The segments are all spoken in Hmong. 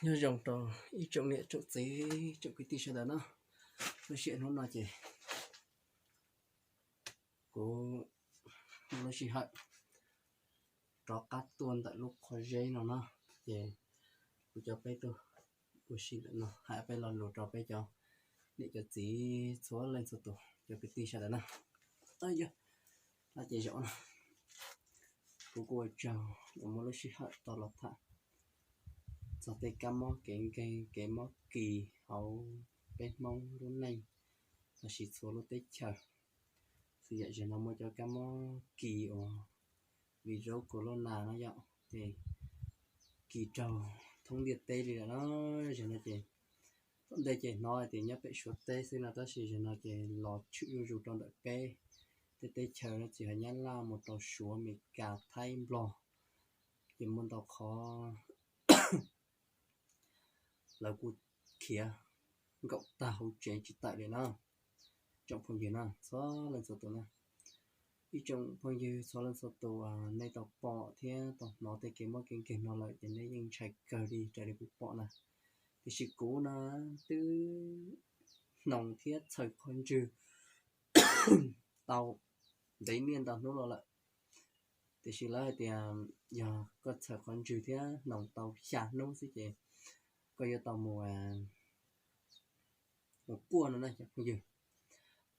Nyob zoo rau ib tsoom niam tsoom txiv tsoom kwv tij sawv daws na. Lub sij hawm hnub no ces kuv muaj lub sij hawm rov qab tuaj ntawm lub qhov zeb no na, ces kuv coj peb tuaj ua si ntawm no hais peb lo lus rau peb cov niam cov txiv txhua leej txhua tus cov kwv tij sawv daws na. Yog no ces zaum no kuv kuj ua tsaug uas muaj lub sij hawm tau los tham txog tej kab mob kev nkeeg kev mob kis hauv peb Hmoob lub neej los sis txhua lub teb chaws. Xws yam zaum no muaj cov kab mob kis uas virus corona no yom, ces kis raug thoob ntiaj teb li lawm na. Zaum no ces tom ntej ces hnov hais tias nyob pem Suav teb xwb no, tab sis zaum no ces los tshwm zuj zus rau ntawm peb tej teb chaws no, tsis hais Nyab Laj mus rau Suav, Amelikas, Thaib, Nplog, ces muaj ntau qhov lawv kuj khiav nkaum tag hauv tsev tsis tawm li na. Tsoom phooj ywg na, txhua leej txhua tus na, ib tsoom phooj ywg txhua leej txhua tus, nej tau pom thiab tau hnov tej kev mob kev nkeeg no lawm ces nej yeej ntshai kawg li raws li kuv pom na. Tiam sis kuv na twb hnoos thiab txhaws qhov ntswg tau ntev niaj ntau hnub los lawm. Tiam sis lawv hais tias yog koj txhaws qhov ntswg thiab hnoos tau xya hnub xwb ces koj yuav tau mus, mus kuaj no na cov phooj ywg.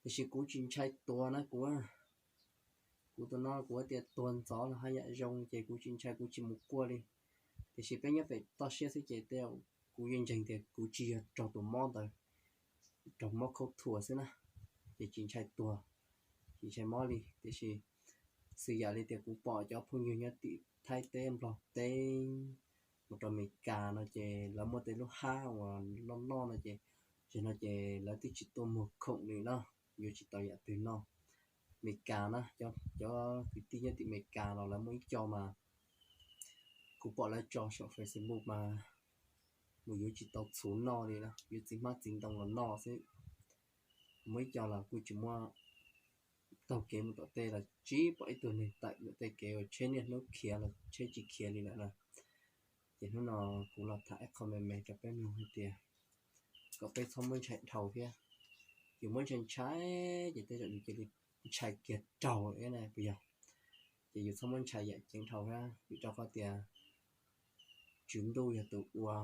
Tiam sis kuv tsis ntshai tuag na, kuv, kuv tus no kuv tias tuag ntxov los haj yam zoo ces kuv tsis ntshai, kuv tsis mus kuaj li. Tiam sis peb nyob pem toj siab xwb ces tej zaum kuv yeej ntseeg tias kuv tsis yog raug tus mob ntawd, raug mob khaub thuas xwb na, ces tsis ntshai tuag, tsis ntshai mob li. Tiam sis xws yam li tias kuv pom cov phooj ywg nyob tim Thaib teb, Nplog teb, mus rau Amelikas no ces lawv muaj tej lub hab uas loj loj no ces, ces no ces lawv twb tsis tuaj muag khoom li no, yuav tsis tau yam twg no. Amelikas na, cov kwv tij nyob tim Amelikas los lawv muaj ib co mas kuv pom lawv tso saum Facebook mas mus yuav tsis tau txhuv noj li na, yuav txiv hmab txiv ntoo los noj xwb. Muaj ib co los kuj tsis muaj taug kev mus tom tej los tsis pom ib tug neeg tawm ntawm tej kev uas tsheb niaj hnub khiav los tsheb tsis khiav li lawm na. Ces hnub no kuv los tham ib qho me me rau peb mloog hais tias kom peb txhob muab ntshai dhau thiab. Yus muab ntshai ntshai ces tej zaum yus cia li ntshai kiag raug thiab na puas yog? Ces yus txhob muab ntshai yam ceev dhau thiab, vim rau qhov tias Tswv Ntuj yog tus ua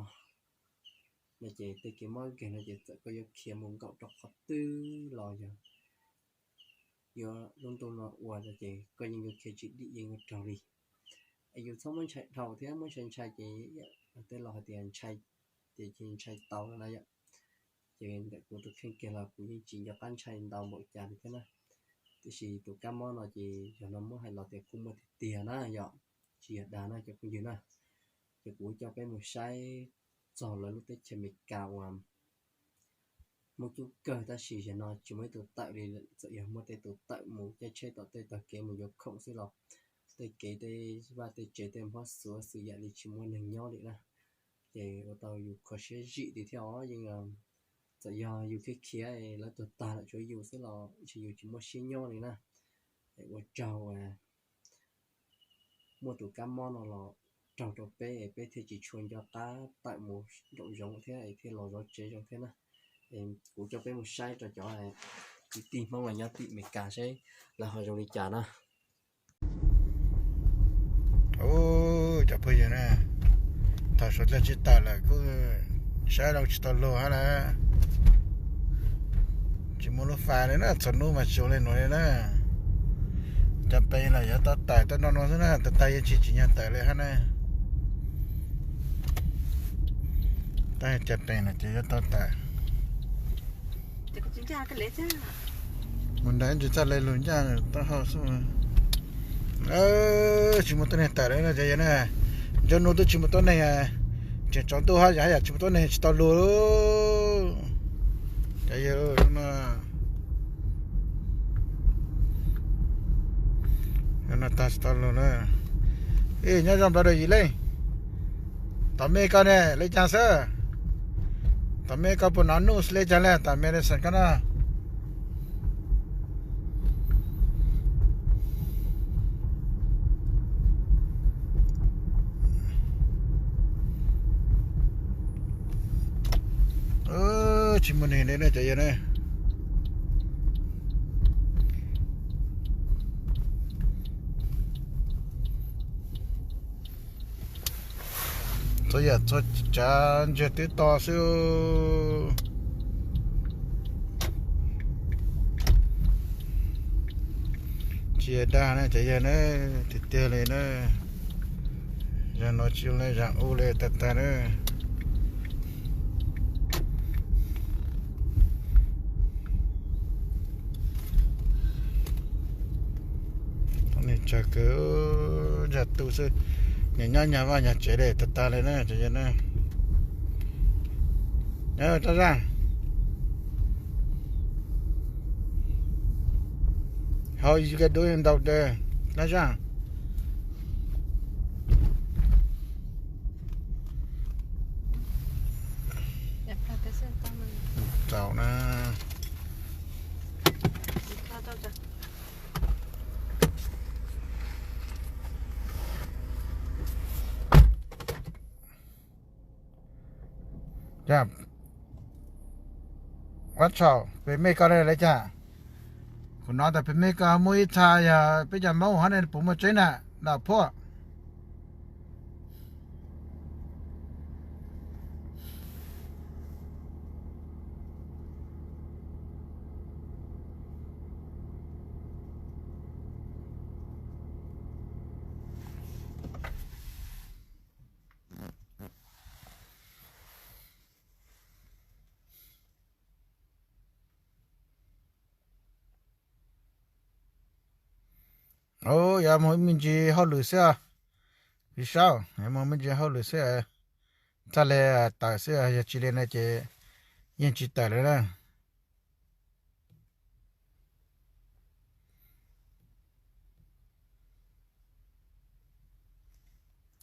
no ces tej kev mob kev nkeeg no ces txawm koj yuav khiav mus nkaum rau qhov twg los yog yuav lub ntuj no ua no ces koj yeej yuav khiav tsis dim yeej yuav raug li. Es yus txhob muab ntshai dhau thiab, muab ntshai ntshai ces tej laus hais tias ntshai ces ntshai tau no na yom. Ces ntawm kuv tus kheej kiag los kuv yeej tsis nco qab ntshai ntau npaum cas li thiab na. Tiam sis tus kab mob no ces yog no muab hais los tias kuj muaj tiag tiag na yom, tsis yog dag na cov phooj ywg na. Ces kuv coj peb mus saib txog lawv lub teb chaws Amelikas uas muaj coob kawg tab sis yog no tsis muaj ib tug tawm li. Txawm yog muaj tej tus tawm mus caij tsheb tom tej tog kev mus yuav khoom xwb los tej kev tej vaj tej tsev tej nphob xuav xws yam li tsis muaj neeg nyob li na. Ces ua tau yus kho siab zim li thiab os. Yeej txawm yog yus khiav khiav lawv tuag tag lawm tshuav yus xwb los ntshe yus tsis muaj siab nyob li na. Es ua tsaug muaj tus kab mob no los raug rau peb es peb thiaj tsis tshua nco qab tawm mus nraum zoov thiab es thiaj los zov tsev zoo thiab na. Kuv coj peb mus saib rau cov kwv tij Hmoob los nyob tim Amelikas seb lawv ho zoo li cas na. Ub, cov phooj ywg na, thaum suav dlawg tsis tawm lawm kuj saib zoo tsis tau luag hab na. Tsis muaj lub fais li na, txhua hnub mas tsis ua li nuav li na. Cov pes los yuav tau tawm tau no no xwb na, tag tag yeej tsis tsim nyog tawm li hab na. Tab cov pes no ces yuav tau tawm. Mus nrad tsis txawj le lug ncaj taub hau xwb. Tsis muaj tuab neeg tawm li no ces yog na, ntsawg nub twb tsis muaj tuab neeg, tseem tsaus ntuj hab yam hab yam tsis muaj tuab neeg tsis tau lug. Ces yog no, no tag tsis tau lug na. Ej, nyob zoo npawg dua yim leej. Tom me koj ne le caag xwb? Tom me koj puas nov nuj le caag le tom me le xeem koj na? Tsis muaj neeg li ne cov yawg ne. Txhua yam txhua tsav ntsiag twb to xwb. Tsis dag na cov yawg na, tiag tiag li na. Zag no tsis zoo li zag ub li tag tag na. Nws tsawg kawg, zag tu xwb, nyob nyob nyag vaj nyag tsev li tag tag li na cov yawg na. Nyob rab zaj, how you guys doing down there, rab zaj? Tau na. Ua tsaug, peb me koj li cas? Kuv hnov tas peb me koj muaj ib txha yog peb cov Hmoob hov ne puas muaj tseeb na, los phuaj. Ub, yuav mus ib me ntsis hauj lwm xwb. Piv saub, yuav mus me ntsis hauj lwm xwb. Txhaj le tawm xwb, yog tsis li no ces yeej tsis tawm lawm na.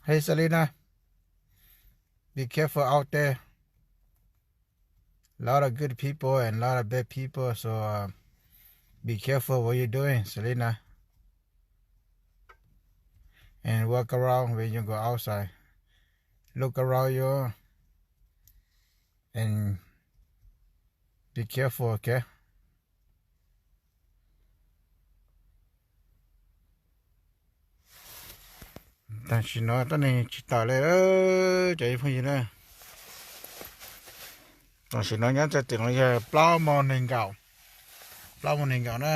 Hey Selena, be careful out there. A lot of good people and a lot of bad people, so uh, be careful what you're doing, Selena. And walk around when you go outside. Look around you and be careful, okay? Tam sim no tuab neeg tsis tawm li, cov phooj ywg na. Tam sim no nyob txog tim no yog plaub moos nees nkaum, plaub moos nees nkaum na,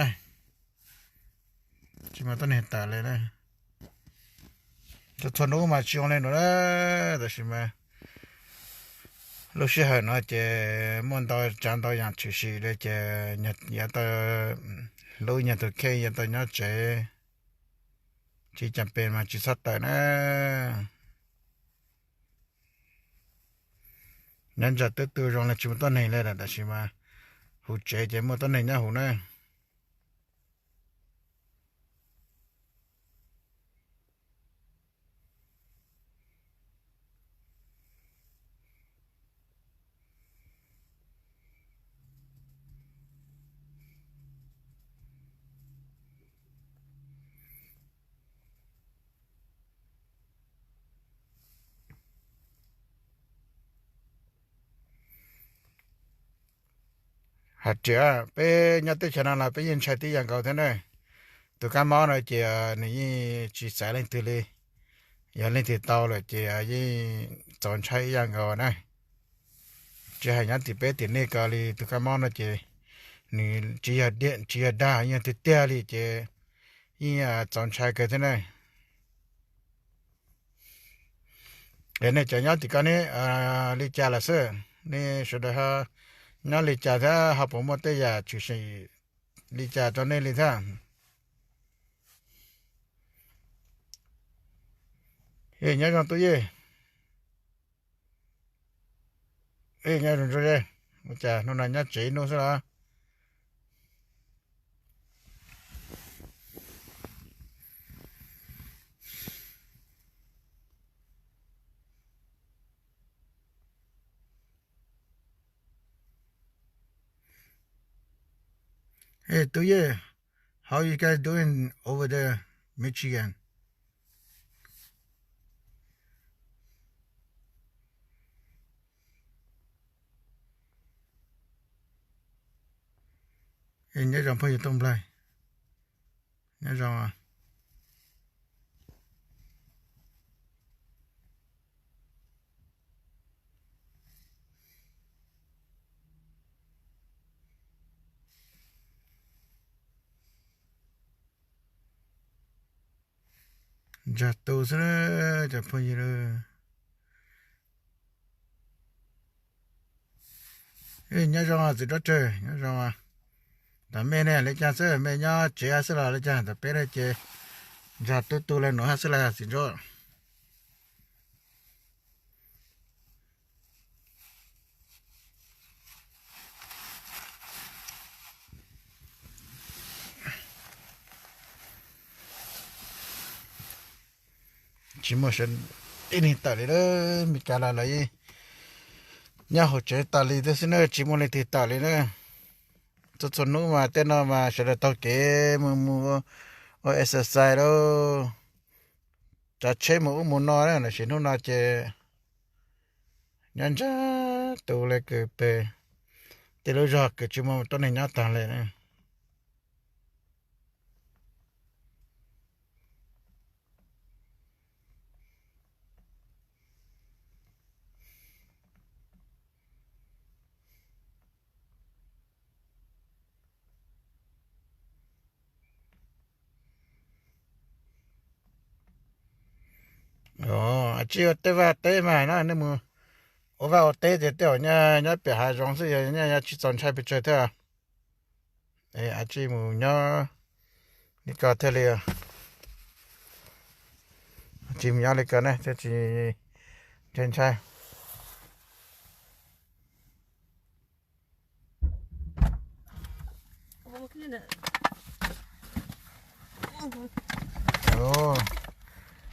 tsis muaj tuab neeg tawm li na. Txhua txhua hnub mas tsis zoo li no na, tab sis mas lub sij hawm no ces muaj ntau tsav ntau yam tshwm sim li ces yav tau hlub nyuag tus kheej, yav tau nyob tsev, tsis cas pes mas tsis txhob tawm na. Nyob ntsa twb tu zoo li tsis muaj tuab neeg li lawm, tab sis mas huv tsev ces muaj tuab neeg nyob huv na. Hais tias peb nyob teb chaws no los peb yeej ntshai tib yam nkaus thiab na. Tus kab mob no ces nws yeej tsis xaiv leej twg li, yog leej twg tau lawm ces yeej txaus ntshai ib yam nkaus na. Tsis hais nyob tim peb tim nej ko li, tus kab mob no ces nws tsis yog dag, yog tiag tiag li ces yeej txaus ntshai kawg thiab na. Es nej cov nyob tim ko ne li cas lawm xwb? Nej sawv daws ho nyob li cas thiab ho puas muaj tej yam tshwm sim li cas rau nej li thiab? Nyob zoo tub yej, nyob zoo ntsuag ze, ua cas hnub no nyob tsev ib hnub xwb los? Hey, tub yej, how you guys doing over there, Michigan? Nyob zoo phooj ywg Tooj Nplaig, nyob zoo. Ntsag tu xwb na cov phooj ywg. Nyob zoo txiv nraug Tsawg, nyob zoo. Tam mej ne li cas xwb, mej nyob tsev xwb los li cas? Tam peb no ces ntsag tu tu li nuav hab xwb las txiv nraug. Tsis muaj ib leeg tawm li na, Meskas los lawv nyob hauv tsev tas li xwb na, tsis muaj leej twg tawm li na. Txhua txhua hnub mas tej no mas sawv daws taug kev mus mus ua exercise lauj, tsav tsheb mus ub mus no na, tab sis hnub no ces nyob ntsag tu li kws pem tej lub zog kws tsis muaj tuab neeg nyob tag li na. Aws, ua tej vaj teb mas no nej mus ua vaj ua teb ces tej zaum nyob pem hav zoov xwb, yog nyob tsis txaus ntshai pes tsawg thiab. Aws, mus nyob li ko thiaj li, tsis mus nyob li ko ne thiaj tsis ntshai.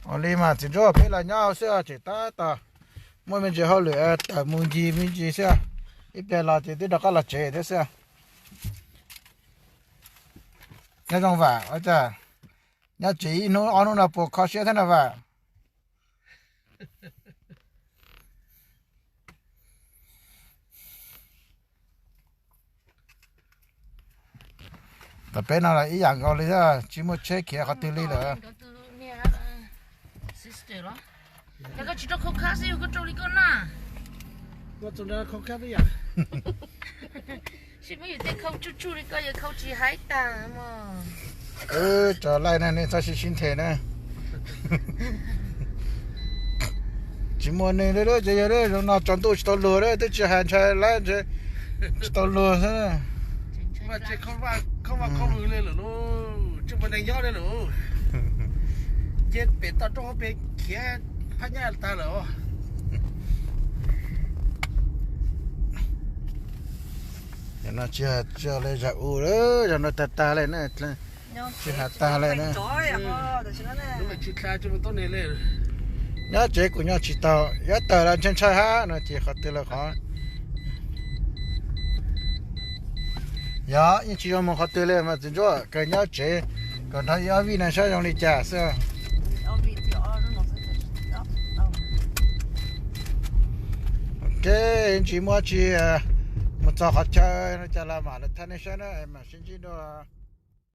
Ua li mas txiv nraug, peb los nyob xwb tseem tab tom muaj me ntsis hauj lwm tawm mus ncig me ntsis xwb, ib pliag los ces twb rov qab los tsev thiab xwb. Nyob zoo Vam, ua cas nyob tsev ib hnub ob hnub no puas kho siab thiab no Vam? Tam peb no los ib yam nkaus li thiab, tsis muaj tsheb khiav qhov twg li lawm. Tso laij na, nej txhob sib sib nthe na. Tsis muaj neeg li lawm ces yog zoo no tsaus ntuj tsis tau luag lawm, twb tsis hais ntshai lawm, tsis tau luag xwb. Ces kho vaj kho lwg li lawm lauj, tsis muaj neeg nyob li lawm. Ces pem toj roob pem khiav phab nyaj tag lawm. Tsis hais tsis li zam u, zam no tag tag li na, tsis hais tag li na. Nyob tsev kuj nyob tsis tau, yuav tawm los ntshai ntshai hab no ces qhov twg los qhov. Yog yeej tsis zoo mus qhov twg li mas txiv ntsuab, kawg nyob tsev kom nrog ib ob vij no saib zoo li cas xwb. Ok, ntsis muab tsis mus txog qhov chaw no cas los mam li thaij nej saib na, mam sib ntsib dua.